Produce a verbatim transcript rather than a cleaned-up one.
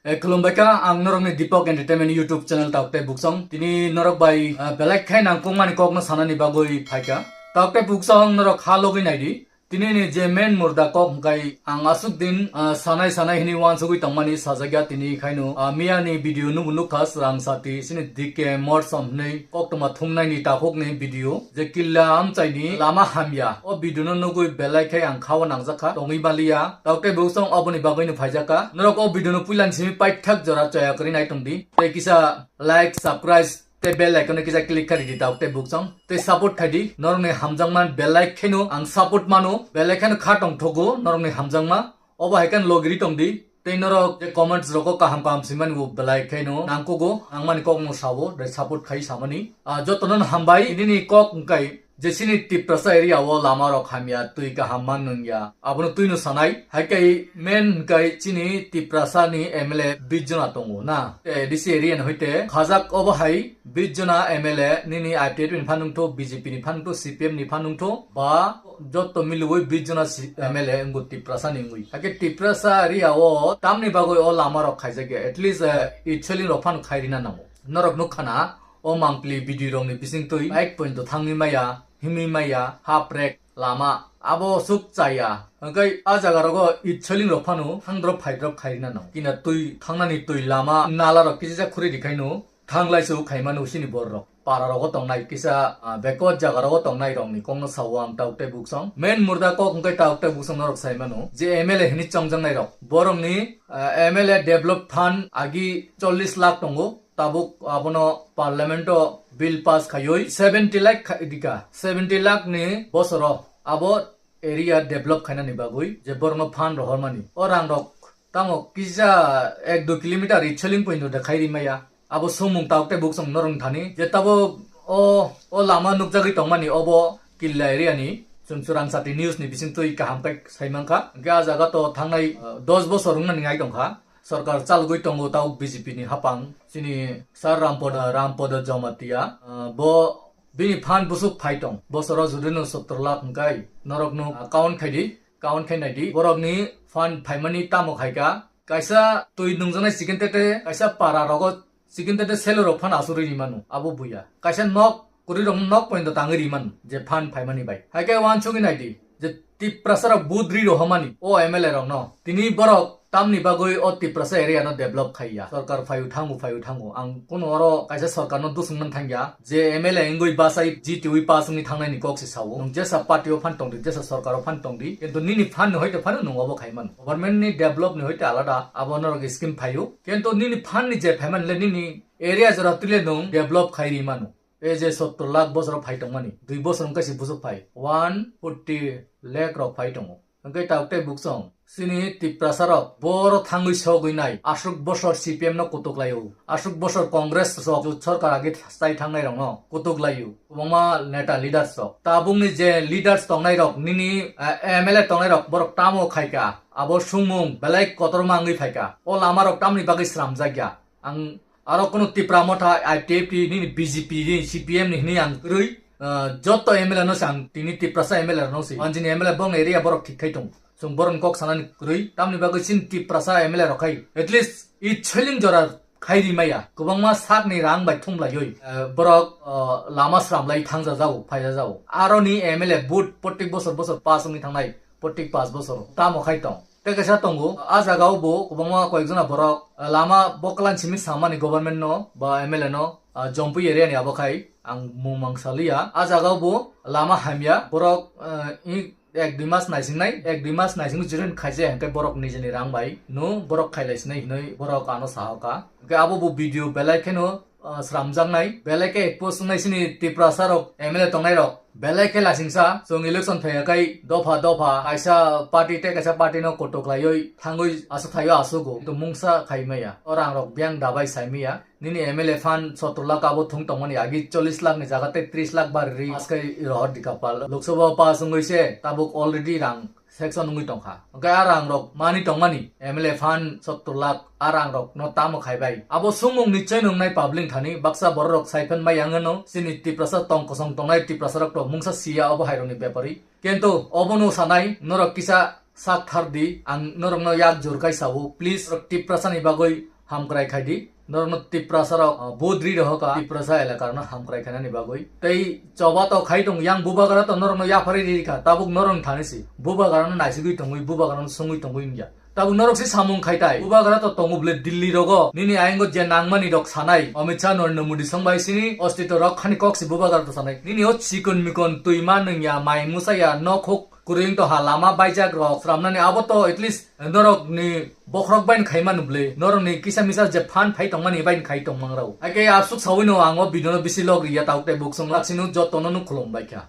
Eh, khulumbai kha, ang norokni Deepak Entertainment YouTube channel Taukte Buksong. Tini norok bai, ah, belai khai nangkukmani kokno sanani bagwi phaikha. Taukte Buksong norok ha logwi naidi. Tini ni je main murda kok hwnkhe ang aswk din, ah, sanai sanai hini wansugwi tongmani sajakya tini khaino, ah, miya ni video nubo nukha swrang sati sini D K Morsom hwnwi koktwma thumnai ni takhuk ni video. Je killa amchai ni lama hamya. O video no nugwi belai khe ang khao nangjakha, tongwi maliya. Taukte Buksong oboni bagwi no phaijakha. Norok o video no puila ni simi paithak jora choya kwrwi nai tongdi. Tei kisa like, subscribe, tei bell icon no kisa click khai di Taukte Buksong. Tei support khai di. Norokni hamjakma belai kheno ang support mano. Belai kheno kha tongthogo norokni hamjakma. Obo hai khe logiri tongdi. Tei norok je comments rogo kaham kaham simani bo belai khaino nangkugo, nangmani kokno sao, tei support khai samani. Ah, jotono hambai, nini kok hwnkhe je chini Tiprasa area o lama rok hamya, twi kaham man nungya. Abono twino sanai, hai khe main hwnkhe chini Tiprasa ni M L A bis jona tongo na. Eh, D C area ni hoite khajak obo hai bis jona M L A nini I P F ni phanungtho, B J P ni phanungtho, C P M ni phanungtho, ba joto miliwi bis jona si-, M L A wngwi Tiprasa ni wngwi. Hakhe Tiprasa area o tamni bagwi o lama rok khaijakya, at least, eh, itsoling rok phano khairina nango. Norok nukha na, o mangpili bidi rokni bising twi bike point thangwi maya, himwi maya, haprek, lama, abo suk chaya. Hwnkhe a jaga rogo itsoling rok phano thangdrop phaidrop khairina nango. Kina twi thangnani twi lama nala rok kisa khuri di khaino. Thanglaisu khaimano sini borok. Para rogo tongnai kisa, ah, backward jaga rogo tongnai rokni kokno sao ang Taukte Buksong. Main murda kok hwnkhe Taukte Buksong norok saimano. Je M L A hini chongjaknai rok. Borokni, ah, M L A develop fund agi chollish lakh tongo. Tabuk abono parliament o bill pass khaiwi seventy lakh khai dika. Seventy lakh ni bosoro abo area develop khainani bagwi je borokno fund rohormani. O rang rok tamo kisa ek dui kilometer itsoling point de khai rimaya. Abo sumung Taukte Buksong norok thani je tabo o, o lama nukjagwi tongmani obo killa area ni. Chwng Churangsati news ni bising twi kaham khe saimankha. Hwnkhe a jaga to thangnai, uh, dos bosor wngmani ngai tongkha. Sorkar chalgwi tongo tao B J P ni hapang. Chini Sir Rampoda, Rampoda Jamatia, uh, bo bini fund busuk phai tong. Bosoro judino sottor lakh hwnkhe norokno, uh, count khaidi, count khai naidi. Borokni fund phaimani tamo khaika. Kaisa twi nungjaknai chicken tete, kaisa para rogo chicken tete selo rok phano asugwi rimano, abo buya. Kaisa nok kwrwi rok nok point tangwi rimano, je fund phaimani bai. Hai khe wansugwi naidi, je Tiprasa rok budri rohormani, o M L A rokno. Tini borok tamni bagwi o Tiprasa area no develop khaiya. Sorkar phayu thango, phayu thango. Ang kuno oro kaisa sorkar no dusung man thangya. Je M L A wngwi bachai G T wi pass wngwi thangnaini kok se sao. Nwng jesa party o phan tongdi, jesa sorkar o phan tongdi, kintu nini phan ni hoite phano nwng obo khai mano. Government ni develop ni hoite alada, abo norok scheme phaio. Kintu nini phan ni je phaimani le nini area jora twi le nwng develop khai ri mano. E je sottor lakh bosor phai tongmani, dui bosor wngkha se busuk phai, one forty lakh rok phai tongo. Hwnkhe Taukte Buksong, chini Tiprasa rok boro thangwi sogwi nai, aswk bosor C P M no kutuk laio, aswk bosor Congress rok jut sorkar agi chai thangnai rokno kutuk laio, kwbangma neta leaders rok. Tabukni je leaders tongnai rok, nini, eh, M L A tongnai rok, borok tamo khaika, abo sumung belai kotorma wngwi phaika. O lama rok tamni bagwi slamjakya. Ang aro kunu Tipra Motha, I P F T nini B J P ni C P M ni hini ang kwrwi, ah, joto M L A no se ang tini Tiprasa M L A no se. Anjini M L A bong area borok thik khai tong. Chwng borok kok sanani kwrwi. Tamni bagwi chini Tiprasa M L A rok khai. At least i chailing jora khai ri maya. Kwbangma sakni rang bai thum laioi. Ah, borok, ah, lama sram lai thangja jago, phaija jago. Aro ni M L A but protek bosor bosor pass wngwi thangnai. Protek pass bosor. Tamo khai tong. Tei kaisa tongo, a jaga o bo kwbangma koyekjona borok, ah, lama boklan simi samani government no ba M L A no, ah, Jompui area ni abo khai ang mung mang saliya. A jaga o bo lama hamya, borok, ah, i ek dui mas naisingnai, ek dui mas naising jiren khaijai hwnkhe borok nijeni rang bai no borok khailaisinai hinwi borok ano sahoka. Hwnkhe abo bo video belai kheno, ah, sramjaknai, belai khe post wngnai chini Tiprasa rok, M L A tongnai rok, belai khe lasingsa, chwng election phaiya khai dopha dopha, kaisa party tei kaisa party no kotok laioi thangwi aswk thaio aswk go, to mungsa khai maya. O rang rok biyang dabai sai maya. Nini M L A fund sottor lakh abo thung tongmani agi chollish lakh ni jaga tei tris lakh bari ri askai rohor di kapal. Lok Sabha pass wngwi se tabuk already rang section wngwi tongkha. Hwnkhe a rang rok mani tongmani M L A fund sottor lakh a rang rok no tamo khaibai. Abo sumung ni chai nungnai public thani baksa borok rok sai phan mai yang no chini Tiprasa tong kosong tongnai Tiprasa rok to mungsa siya obo hai rok ni bepari. Kintu obo no sanai norok kisa sak thar di ang norok no yak jor kai sao. Please rok Tiprasa ni bagwi hamkrai khai di. Norokno Tiprasa rok, ah, bodri rohoka Tiprasa elakar no hamkrai khainani bagwi. Tei choba to khai tong yang bubagra to norokno yapharwi rikha, tabuk norokni thani si. Bubagra no naisigwi tongwi, bubagra no songwi tongwi wngya. Tabuk norok si samung khai tai. Bubagra to tongo bwle Delhi rogo. Nini ayang go je nangmani rok sanai. Amit Shah, Narendra Modi song bai sini ostito rok khani kok si bubagra to sanai. Nini o chikon mikon twi ma nungya, mai musa ya, nok huk kwrwng to ha, lama baijak rok sramnani abo to at least norok ni bokhorok bai khai manu bwle. Norok ni kisa misa je phan phai tongmani bai khai tongmang rao. Ake asuk sawi no ang o video no bisi log riya, tabuk tei buk song laksinu joto no nuk khulum bai kha.